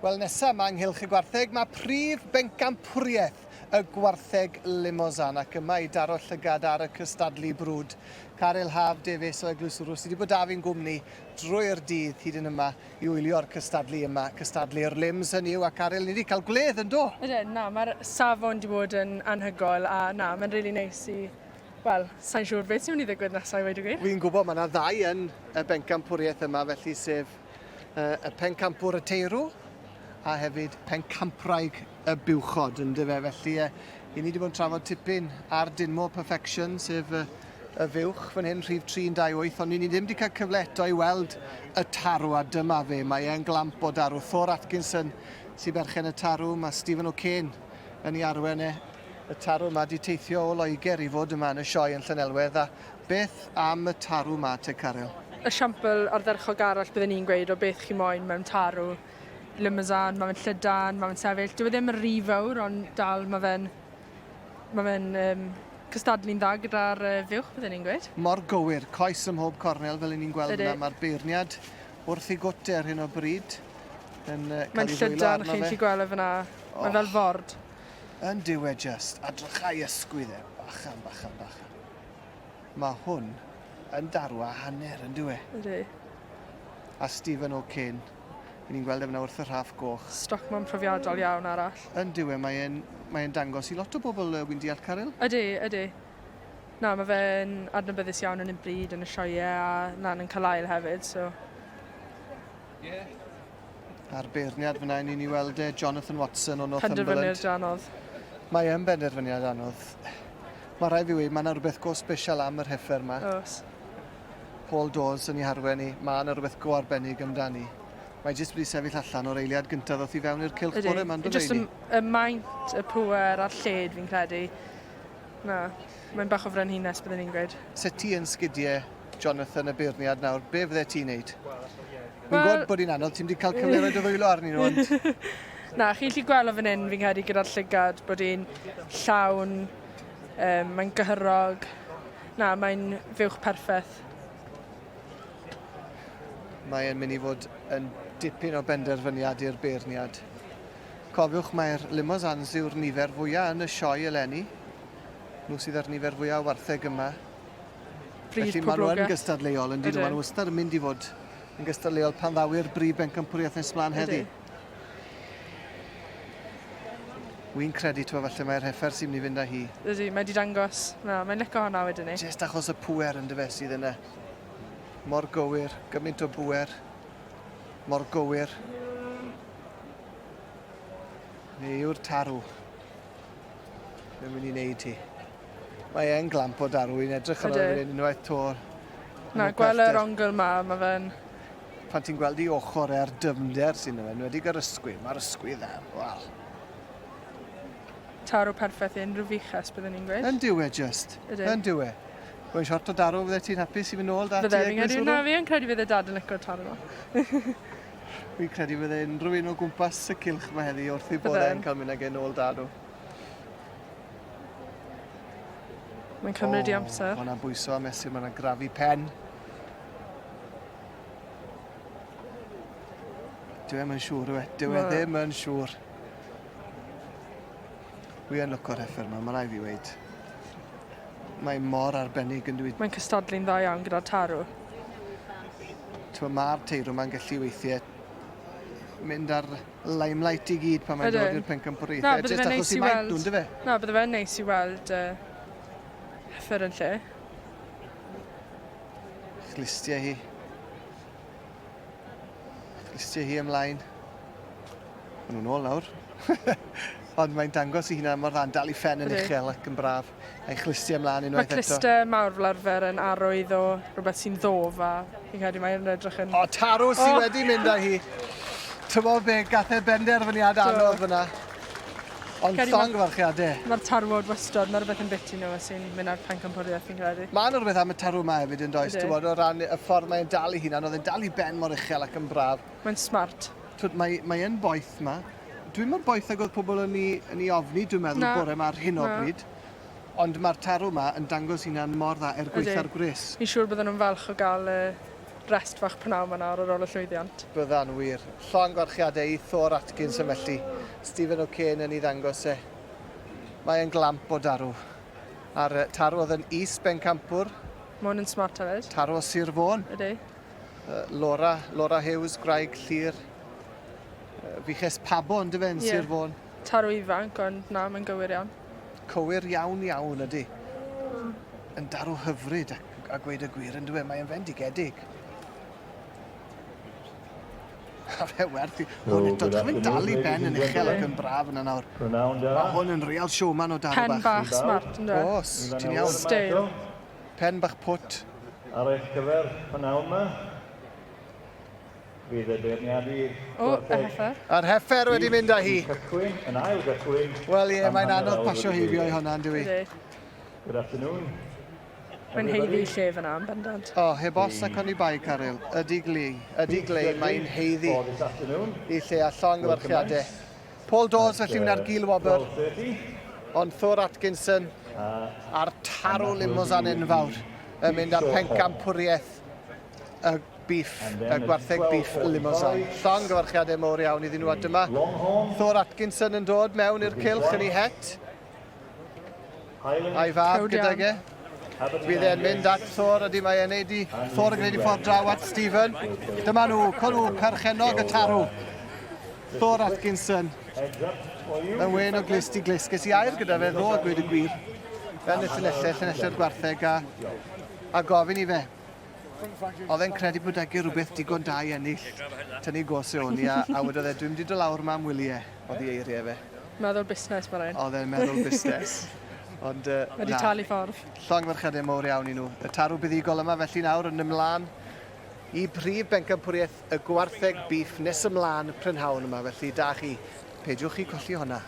Wel, nesa yma ynghylch y gwartheg, mae prif bencampwriaeth y gwartheg Limousin ac yma i daro llygad ar y cystadlu brwd. Caryl Haf Davies o Eglwyswrw sydd wedi bod â fi'n gwmni drwy'r dydd hyd yn yma i wylio'r cystadlu yma, cystadlu'r lims hynny yw, a Caryl, ni wedi cael gwledd yn do? Ydyn, na, mae'r safon wedi bod yn anhygoel a na, mae'n rili neis i Wel, sa'n siŵr beth sy'n mynd i ddigwydd nesaf i weud y gwir. Wi'n gwybod, mae yna ddau yn y bencampwriaeth yma, felly sef y pencampwr y teirw a hefyd pencampwraig y buwchod, yndyfe? Felly, i ni wedi bod yn trafod tipyn ar Dinmore Perfection, sef y, y fuwch fan hyn, rhif 328, ond ni ddim wedi cael cyfle eto i weld y tarw, a dyma fe, mae e'n glamp o darw. Thor Atkinson sy'n berchen y tarw, mae Stephen O'Kane yn ei arwen e. Y tarw yma wedi teithio o Loegr i fod yma yn y sioe yn Llanelwedd, a Beth am y tarw 'ma te Caryl? Esiampl ardderchog arall bydden i'n gweud o beth chi moyn mewn tarw. Limousin, ma' fe'n llydan, ma' fe'n sefyll. Dyw e ddim yn rhy fowr ond dal ma' fe'n ma' fe'n yym cystadlu'n dda gyda'r yy fuwch bydden i'n gweud. Mor gywir, coes ym mhob cornel fel 'yn ni'n gweld yna. Mae'r beirniad wrth ei gwt e ar hyn o bryd yn yy cael Mae'n ei ddwylo llydan, arno chi'n fe. gallu gweld e fyn 'na. Mae fel ford. Yn dyw e jyst, a drycha i ysgwydd e, bachan, bachan, bachan. Mae hwn yn darw a hanner, yn dyw e? Ydy. A Stephen O'Kane, i ni'n gweld e fyna wrth y rhaff goch. Stockman profiadol iawn arall. Yn dyw e, mae e'n mae e'n dangos i lot o bobl, uh, wy'n deall, Caryl? Ydy, ydy. Na, mae fe'n adnabyddus iawn yn y bryd, yn y sioeau a lan yn Carlisle hefyd, so... A'r beirniad fyna i ni'n ei weld e, Jonathan Watson o Northumberland. Penderfyniad anodd. Mae e'n benderfyniad anodd. Mae rhaid fi weud, mae yna rhywbeth go special am yr heffer yma. Oes. Paul Dawes yn ei harwen i, mae yna rhywbeth go arbennig amdani. Mae jyst wedi sefyll allan o'r eiliad gyntaf ddoth i fewn i'r cylch bore yma, ynddo fe? Jyst y, y maint, y pŵer a'r lled fi'n credu. Na, mae'n bach o frenhines byddwn ni'n gweud. Se ti yn sgidie Jonathan y beirniad nawr, be fydde ti'n neud? Fi'n gwybod bod hi'n anodd, ti'n wedi cael cyfle i roi dy ddwylo arnyn nhw, ond... Na, chi'n gallu gweld o fan hyn, fi'n credu, gyda'r llygad, bod hi'n llawn, um, mae'n gyhyrog. Na, mae'n fuwch perffaith. Mae e'n mynd i fod yn dipyn o benderfyniad i'r beirniad. Cofiwch, mae'r Limousins yw'r nifer fwyaf yn y sioe eleni. Nhw sydd â'r nifer fwyaf o wartheg yma. Brif Felly maen nhw yn poblogaidd. gystadleuol, yn dyn nhw? Ydyn. Maen nhw wastad yn mynd i fod yn gystadleuol pan ddaw i'r brif bencampwriaeth nes mlaen heddi. Ydy. Wy'n credu, t'mo, falle mai'r heffer sy'n mynd i fynd â hi. Ydy, mae 'di dangos. Na, mae'n lico hwnna wedyn 'ny. Jyst achos y pŵer yndyfe sydd yna. Mor gywir, gymaint o bŵer. Mor gywir. Fe yw'r tarw. Fe'n mynd i wneud hi. Mae e'n glamp o darw, i'n edrych arno fe fan hyn unwaith 'to. Na, gwel yr ongl 'ma, ma' fe'n... Pan ti'n gweld 'i ochor e a'r dyfnder sy'n yno fe, enwedig yr ysgwydd, ma'r ysgwydd e, wel. Tarw perffaith i unrhyw fuches, byddwn i'n gweud. Yn dyw e jyst. Ydy. Yn dyw e. Mae'n siort o darw, fydde ti'n hapus i fynd nôl 'da ti Fydde, fi'n credu, na, fi yn credu fydde dad yn lico'r tarw 'ma. Fi'n credu fydde unrhyw un o gwmpas y cylch 'ma heddi wrth eu bodde yn cael mynd ag e nôl 'da nhw. Mae'n cymryd i amser. Mae yna bwyso a mesur, mae yna grafu pen. Dyw e'm yn siŵr yw e? Dyw e ddim yn siŵr. Wi yn lwco'r heffer yma, mae rai fi weid. Mae mor arbennig yn dwi. Mae'n cystadlu'n dda iawn gyda'r tarw. T'mo' ma'r teirw 'ma'n gallu weithie mynd ar limelight i gyd pan mae'n dod i'r pencampwriaethau. Na, bydde Jyst fe'n achos neis i i maint weld... nhw, yndyfe? Na, bydde fe'n neis i weld uh, heffer yn lle. Chlustia hi. Chlustia hi ymlaen. Maen nhw'n ôl nawr. Ond mae'n dangos i hunan mor dda, yn dal i phen yn uchel ac yn braf. A'i chlustiau ymlaen unwaith eto. Mae cluster mawr fel arfer yn arwydd o rhywbeth sy'n ddof a fi'n credu mae'n edrych yn... O, tarw sydd oh. wedi mynd â hi. Tymo be, gath e benderfyniad anodd fyna. Ond llongyfarchiadau. Mae'r tarwod wastad, mae rhywbeth yn biti nhw sy'n mynd ar pencampwriaeth fi'n credu. Mae yna rhywbeth am y tarw yma hefyd yn does, ti'n bod, o ran y ffordd mae'n dal i hunan, oedd e'n dal i ben mor uchel ac yn braf. Mae'n smart. Twyd, mae, mae yn boeth ma. Dwi'n mor boeth ag oedd pobl yn ei, yn ei ofni, dwi'n meddwl, Na. bore ma ar hyn o Na. bryd. Ond mae'r tarw ma yn dangos hunan mor dda er gwaetha'r gwres. Fi'n siŵr bydden nhw'n falch o gael y rest fach prynawn 'ma nawr ar ôl y llwyddiant. Byddan wir. Llongyfarchiadau i Thor Atkinson felly. Stephen O'Kane yn ei ddangos e. Mae e'n glamp o darw. A'r tarw oedd yn is bencampwr. Mae hwn yn smart hefyd. Tarw o Sir Fôn. Ydy. Laura, Laura Hughes, gwraig Llyr. Fuches Pabo, yn dyfe, yn yeah. Sir Fôn. Tarw ifanc, ond na, mae'n gywir iawn. Cywir iawn iawn, ydy. Yn darw hyfryd, a, a gweud y gwir, yn dyfe, mae'n fendigedig. A fe werth i... Hwn eto, ti'n mynd dal i ben yn uchel ac yn braf yna nawr. Mae hwn yn real showman o darw bach. Pen bach smart, ynddo? Os, ti'n iawn. Steil. Pen bach pwt. Ar eich cyfer prynawn yma, fydd y beirniadu... O, y heffer. A'r heffer wedi mynd â hi. Cychwyn, yn ail gychwyn. Wel ie, mae'n anodd pasio heibio i hwnna, yn dyw i? Good afternoon. Mae'n heiddi lle fyna, yn bendant. O, heb os ac oni bai, Caryl. Ydy gli, ydy glei, mae'n heiddi i lle a llongyfarchiadau. Paul Dawes felly mynd ar gil wobr. Ond Thor Atkinson a'r tarw Limousin enfawr yn mynd ar pencampwriaeth y beef, y gwartheg beef Limousin. Llongyfarchiadau mowr iawn iddyn nhw a dyma Thor Atkinson yn dod mewn i'r cylch yn ei het. A'i fab gydag e. Fydd e'n mynd at Thor, ydy mae e'n neud i Thor yn gwneud i ffordd draw at Stephen. Dyma nhw, cwrw, perchennog y tarw. Thor Atkinson. Yn wen o glust i glust. Ges i air gyda fe ddo a gweud y gwir. Yn y llinellau, llinellau'r gwartheg a, a gofyn i fe. Oedd e'n credu bod ag e rhywbeth digon da i ennill tynnu gos e o'n i a, a wedodd e, dwi'n mynd i dod lawr yma am wyliau, oedd ei eiriau fe. Meddwl busnes mae rhaid. Oedd e'n meddwl busnes. Ond, Wedi talu ffordd. Llongyfarchiadau mowr iawn i nhw. Y tarw buddugol yma felly nawr yn ymlaen i prif bencampwriaeth y gwartheg beef nes ymlaen prynhawn yma. Felly da chi, peidiwch chi colli honna.